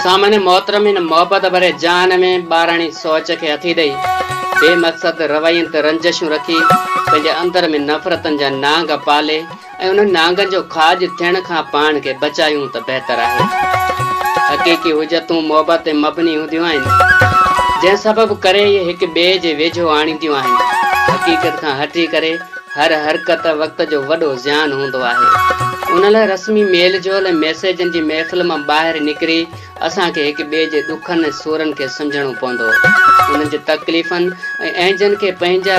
سامعين محترم هن محبت ڀري جهان ۾ ٻاراڻي سوچ کي هٿي ڏئي بي مقصد روين تي رنجشون رکي پنهنجي اندر ۾ نفرتن جا نانگ پالي ۽ انهن نانگن جو کاڄ ٿيڻ کان پاڻ کي بچايون ته بهتر آهي. حقيقي حجتون محبت تي مبني هونديون آهن، جنهن سبب ڪري اهي هڪ ٻئي جي ويجهو آڻينديون آهن. حقيقت کان هٽي ڪري هر حرڪت وقت جو وڏو زيان هوندو آهي. ان لاء رسمي ميل جول ۽ ميسيجن جي محفل مان ٻاهر نڪري اسان کي هڪ ٻئي جي ڏکن ۽ سورن کي سمجهڻو پوندو، انهن جي تڪليفن ۽ اهنجن کي پنهنجا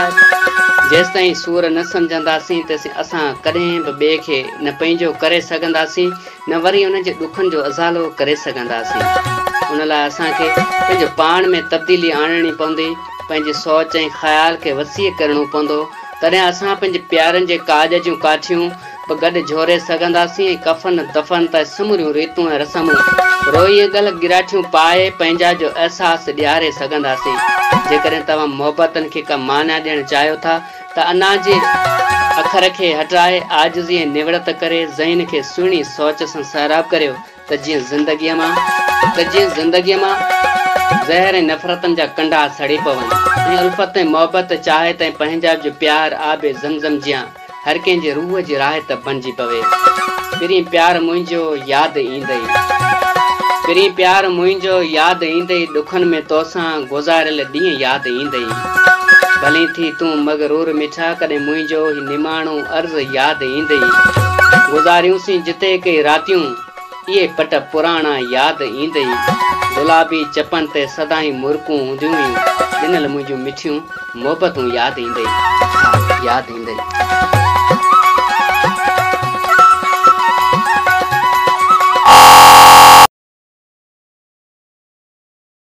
جيستائين سور نه سمجهنداسين تيسين اسان ڪڏهن به ٻئي کي نه پنهنجو ڪري سگهنداسين نه وري انهن جي ڏکن جو ازالو ڪري سگهنداسين. ان لاء اسان کي پنهنجو پاڻ ۾ تبديلي آڻڻي پوندي، پنهنجي سوچ ۽ خيال کي وسيع ڪرڻو پوندو، تڏهن اسان پنهنجي پيارن جي ڪاڄ جون ڪاٺيون به گڏ جهوري سگهنداسين ۽ ڪفن دفن تائين سموريون ريتون ۽ رسمون روئي ۽ ڳل ڳراٺيون پائي پنهنجا جو احساس ڏياري سگهنداسين. جيڪڏهن توهان محبتن کي ڪا معنيٰ ڏيڻ چاهيو ٿا ته انا جي اکر کي هٽائي عاجزي ۽ نوڙت ڪري ذهن کي سهڻي سوچ سان سيراب ڪريو ته جيئن زندگيء مان ته جيئن زندگيء مان زهر ۽ نفرتن جا ڪنڊا سڙي پون ۽ الفت ۽ محبت، چاهت ۽ پنهنجائپ جو پيار آب زمزم جيان هر ڪنهن جي روح جي راحت بڻجي پوي. پرين پيار منهنجو ياد ايندئي. پرين پيار منهنجو ياد ايندئي ڏکن ۾ توسان گذاريل ڏينهن ياد ايندئي. ڀلين ٿي تون مغرور مٺا ڪڏهن منهنجو هي نماڻو عرض ياد ايندئي. گذاريونسين جتي ڪئي راتيون اهي پٽ پراڻا ياد ايندئي. گلابي چپن تي سدائين مرڪون هونديون هيون ڏنل منهنجون مٺيون محبتون ياد ايندئي ها ياد ايندئي.